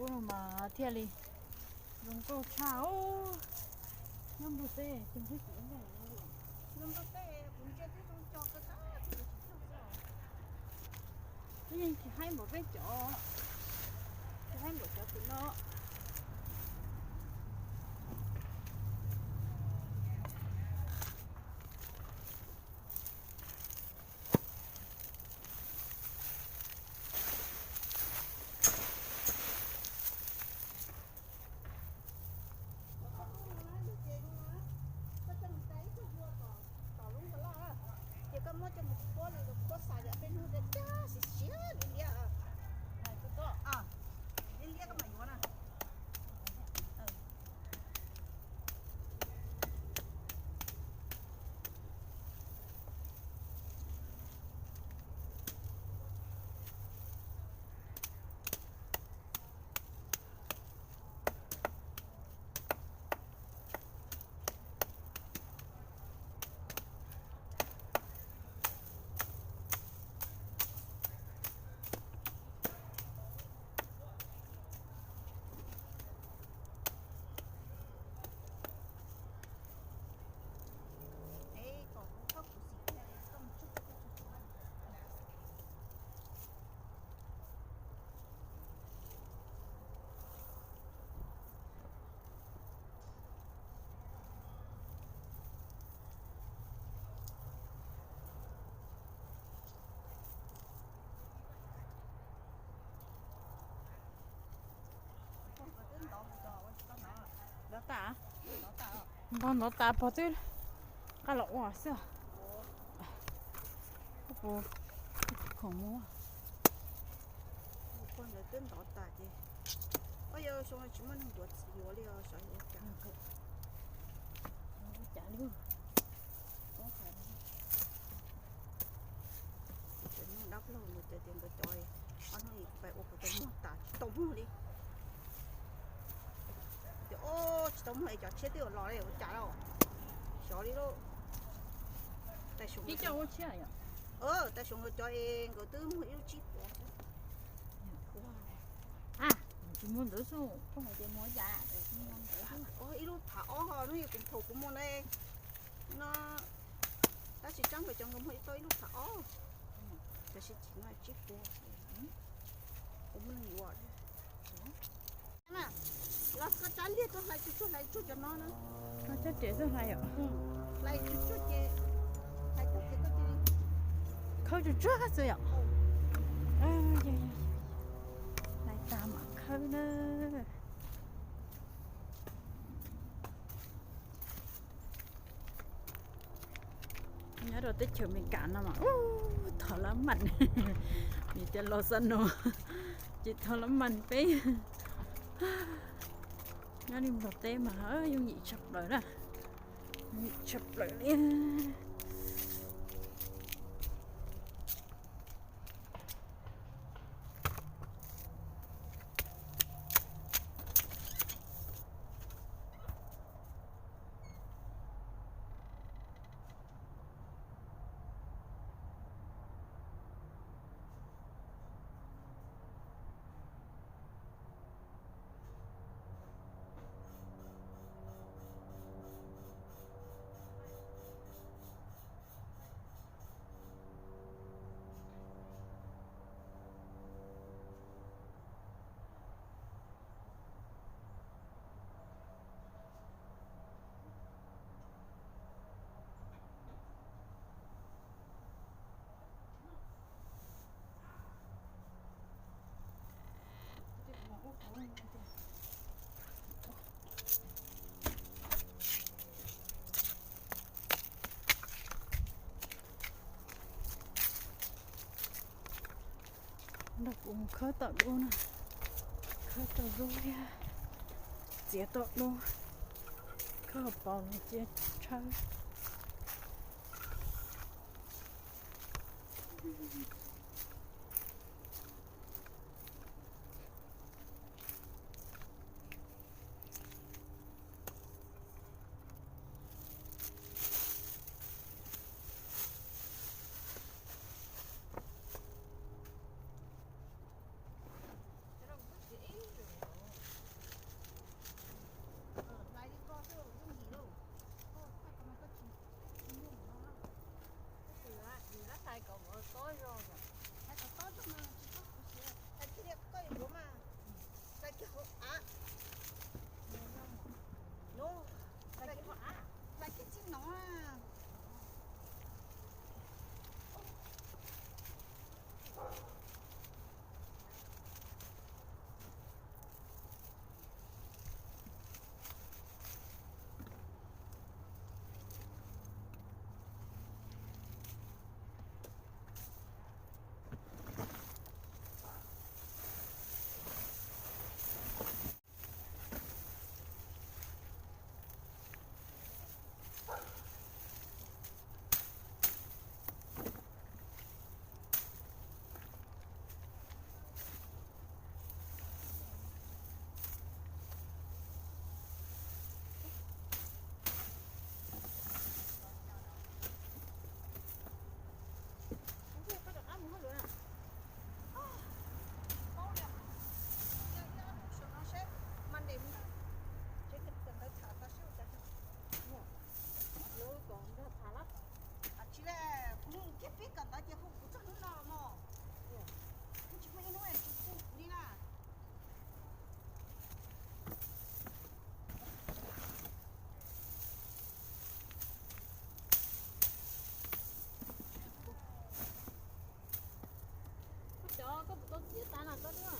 Ub, no mas thiaj li zoo nkauj tshaj os. Nyob nplog teb ces twb tsis zoo nkauj li. Nyob nplog teb kuv ntsia twb zoo co kawg, tab sis kuv tsis cog xwb. Twb yeej tsis haib npaum peb cov, tsis haib npaum cov tim no. Ces koj muab coj mus khuab li, khuab xaws li peb hnub, siav siav liab liab, liab liab koj mam yuav na. Ntov tas, ntov ntov tas pog twb qab los ua xwb. Khoom muab. Pog ntawd twb ntov tas ces, o yog xyoo no tsis muaj neeg tuav txiv yuav li os, xyov yuav ua cas. Cov niag dab laug ntawd tias nkawd cov ob hnub kuv pais ua kuv tau muag tas tsis tau muag li. Tias o tsis tau muag es cov tshiab twb yuav los li ua cas lauj. Xyov li lauj. Tais Suav nkawd cov es nkawd twb muag ib lub tsib puas. Tsis muag ntawd xwb, koj hais tias muag cas, ib lub phav ob ho hnub kuv thaum kuv muag na, no tab sis tsab nkawd cov nkawd muag tau ib lub phav ob, tab sis tsis muag tsib puas. Kuv muaj neeg yuav. Los koj tsab liag tuaj hlais tsuag tsuag, hlais tsuag cov no na. Koj tsab riam tuaj hlais yom? Hlais tsuag tsuag ces, hlais tag ces koj cia li khawb tsuag tsuag xwb yom? Hlais tag mam khawb na. Nyob rau teb chaws Amelikas no mas ub thov lab mam, vim tias los xa no ces thov lab mam peb. Nyob li Nplog teb mas yooj yim tshaj plaws na, yooj yim tshaj plaws li. Nrog kuv mus khawb tom dub na, khawb tom dub thiab txiav tom dub, khawb hauv paus los cia tshawb. Hauv av. No, hlais kiag txij no. Paub li, ib ob lub saum no seb Monday mus, seb kawm ntawv tham tau seb ua cas. Lawv kom nrog tham lawm. Tsis li, kuv mus kiag pib kawm ntawv ces hu kuv txog hnub no mog. Kuv tsis muaj ib hnub tsis hu kuv li na. Koj cov koj puas tau txiav tas no koj twb,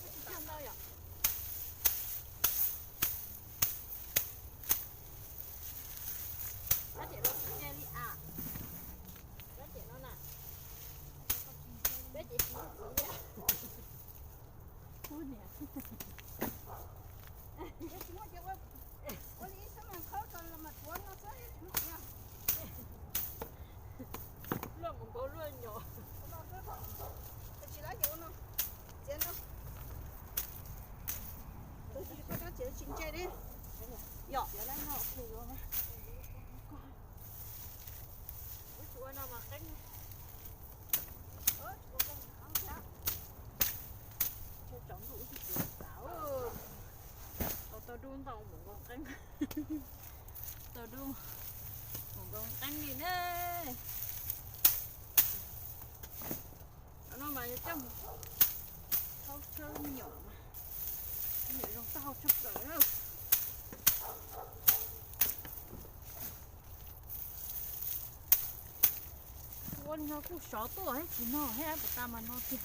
koj tsis tshaj ntau yom? Kab tiam no tsis ntse li as. Kab tiam no na, kab tiam tsis ntse li. Ub niam. Ua li ib xab mas khawb ko los mas tuav no xwb tsis muaj tiag. Luaj mus nkaus luaj nyom. Tsis lawv ces ua no, txiav no. Tus tsis koj rab txiav tsis ntse li. Yom. Ua no mas qeeb. Tsaus ntuj wb twb txiav tas. Tau tau dub ntau mus nkaus qeeb. Tau dub mus nkaus qeeb li ne. Cov no mas yog coj mus thauj tshawb me nyuam mas, me nyuam zoo taub hau tshaj plaws na. Ua li no kuj sov tuaj thiab tsis no thiab, puas tas mas no tiag.